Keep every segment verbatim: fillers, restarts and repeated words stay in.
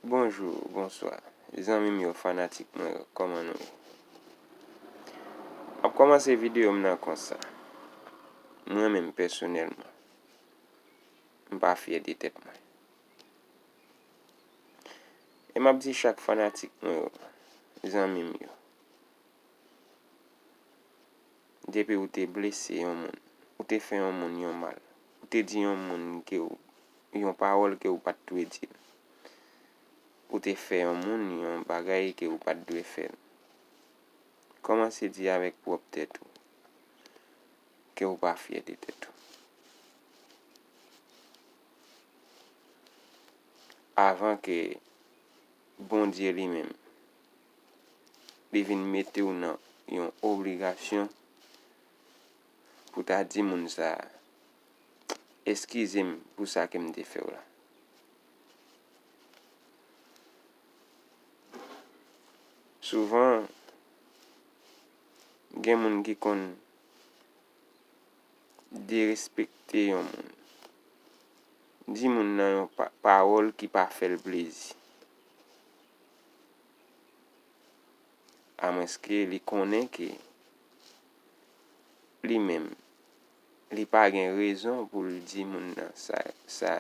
Bonjou, bonswa, zanmi m yo, fanatik mwen yo, kòman nou ye? M ap kòmanse videyo m nan konsa. Mwen menm pèsonèlman, m pa fyè de tèt mwen. E m ap di chak fanatik mwen yo, zanmi m yo, depi ou te blese yon moun, ou te fè yon moun yon mal, ou te di yon moun ke w, yon pawòl ke w pa t dwe di l, ou te fè yon moun yon bagay ke w pa t dwe fè l, kòmanse di avèk pwòp tèt ou ke w pa fyè de tèt ou. Avan ke Bondye li menm, li vin mete w nan yon obligasyon pou ta di moun sa a, "Eskize m pou sa ke m te fè w la." Souvan, gen moun ki konn derespekte yon moun, di moun nan yon pa, pawòl ki pa fè l plezi, amwenske li konnen ke li menm, li pa gen rezon pou l di moun nan sa, sa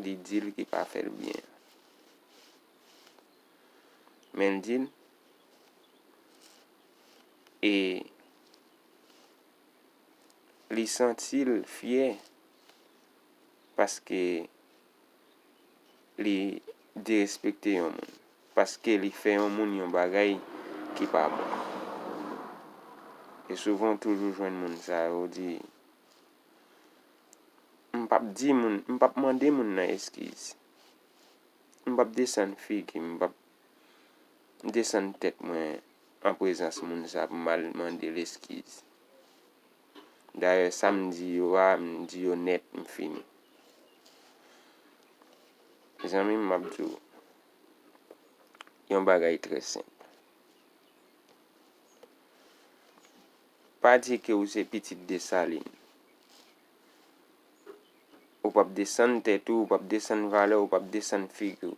li di l ki pa fè l byen. Men l di l, e li santi l fyè paske li derespekte yon moun, paske li fè yon moun yon bagay ki pa bon. E souvan w toujou jwenn moun sa yo di, "M p ap di moun, m p ap mande moun nan eskiz. M p ap desann figi m, m p ap desann tèt mwen an prezans moun sa pou m al mande l eskiz. Dayè, sa m di yo a, m di yo nèt, m fini." Zanmi m, m ap di w yon bagay trè senp. Pa di ke w se pitit Desalin. Ou p ap desann tèt ou, ou p ap desann valè w, ou p ap desann figi w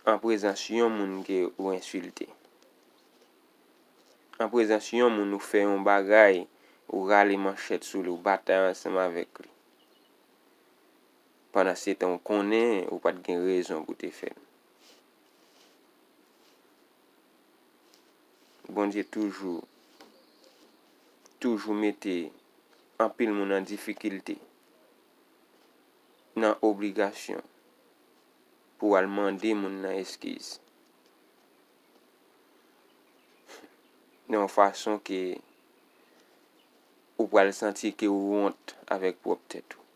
an prezans yon moun ke ou ensilte. An prezans yon moun ou fè yon bagay, ou rale manchèt sou li, ou batay ansanm avèk li. Pandansetan ou konnen ou pa t gen rezon pou te fè l. Bondye toujou, toujou mete anpil moun an difikilte, nan obligasyon pou w al mande moun nan eskiz. Nan yon fason ke ou pral santi ke ou wont avèk pwòp tèt ou.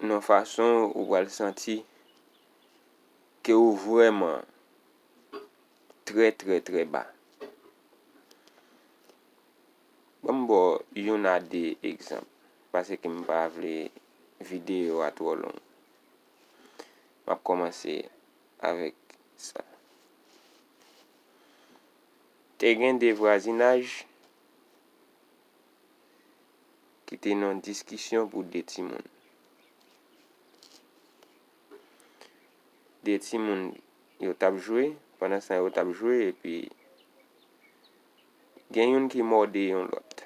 Nan yon fason ou pral santi ke ou vrèman trè, trè, trè ba. Ban m ba w youn a de egzanp, paske m pa vle videyo a twò long. M ap kòmanse avèk sa. Te gen de vwazinaj ki te nan diskisyon pou de timoun. De timoun yo t ap jwe, pandan sa yo t ap jwe, epi gen youn ki mòde yon lòt.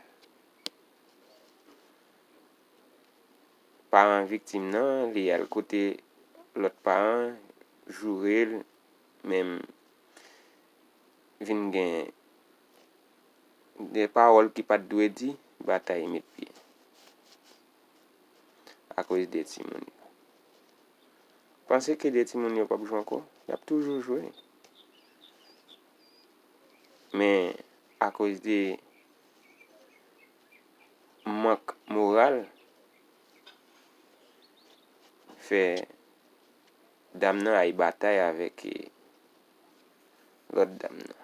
Paran viktim nan, li al kote lòt paran, joure l, men vin gen de pawòl ki pa t dwe di, batay met pye. Akoz de timoun yo. Panse ke de timoun yo p ap jwe ankò? Y ap toujou jwe. Men akoz de mank moral, fè dam nan al batay avèk, e, lòt dam nan.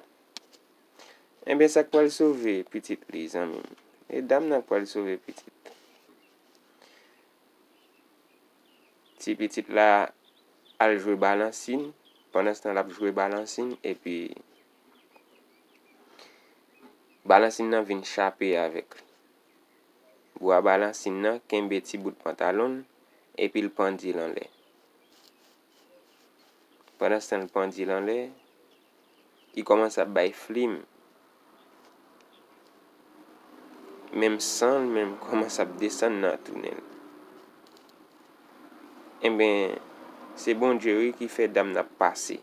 Enben, sa k pral sove pitit li, zanmi m? E dam nan k pral sove pitit. Ti pitit la al jwe balansin, pandanstan l ap jwe balansin, epi balansin nan vin chape avèk li. Bwa balansin nan kenbe ti bout pantalon l, epi l pandye l anlè. Pandanstan l pandye l anlè, li kòmanse ap bay flim. Menm san l menm kòmanse ap desann nan tounen l. Enben, se Bondye wi ki fè dam nan ap pase.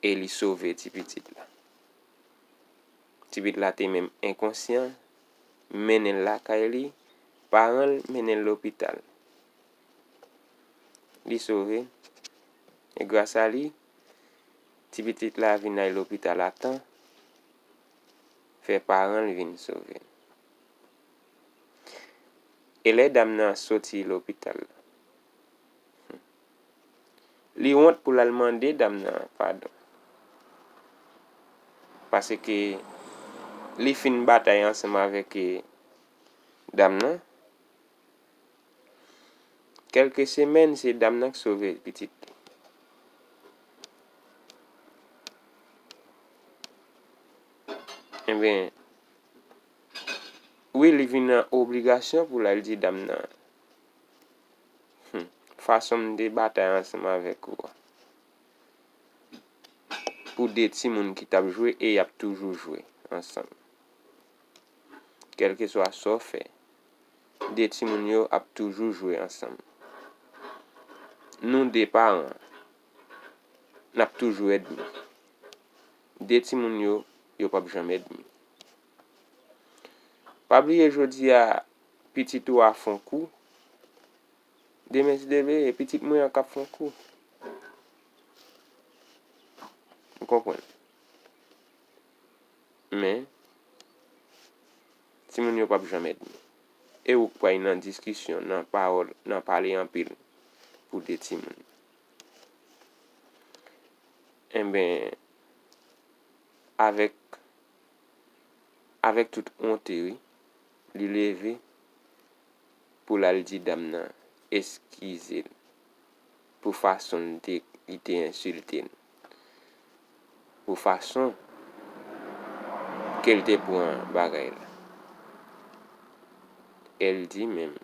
E li sove ti pitit la. Ti pitit la te menm enkonsyan, mennen l lakay li, paran l mennen l lopital. Li sove, e gras a li, ti pitit la vin al lopital a tan, fè paran l vin sove l. E lè dam nan soti lopital la, li wont pou l al mande dam nan padon. Paske li fin batay ansanm avèk, e, dam nan. Kèlke semèn, se dam nan k sove pitit li. Enben, wi, li vin nan obligasyon pou l al di dam nan, hmm, fason m te batay ansanm avèk ou a, pou de timoun ki t ap jwe e y ap toujou jwe ansanm. Kèlkeswa sa w fè, de timoun yo ap toujou jwe ansanm. Nou de paran, n ap toujou ènmi. De timoun yo, yo p ap janm ènmi. Pa bliye jodi a, pitit ou a fè yon kou, demen si Dye vle, e pitit mwen an k ap fè yon kou. Ou konprann? Men, timoun yo p ap janm ènmi. E ou k pral nan diskisyon, nan pawòl, nan pale anpil pou de timoun. Enben, avèk, avèk tout onte, wi, li leve pou l al di dam nan eskize l pou fason l te, li te ensilte l, pou fason ke l te pran bagay la. E l di menm.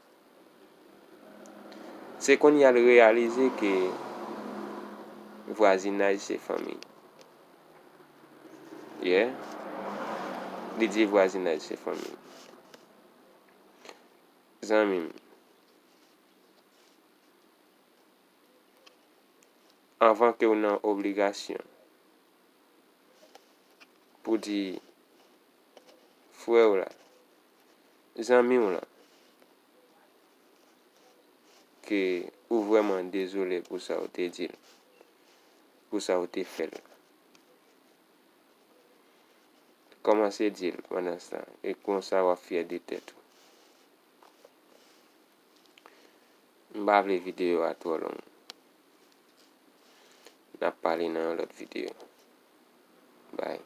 Se kounye a l reyalize ke vwazinaj se fanmi. Yeah. Li di vwazinaj se fanmi. Zanmi m, anvan ke w nan obligasyon pou di frè w la, zanmi w lan, ke ou vrèman dezole pou sa w te di l, pou sa w te fè l. Kòmanse di l pandanstan, e konsa w ap fyè de tèt ou. M pa vle videyo a twò long. N ap pale nan yon lòt videyo. Bye.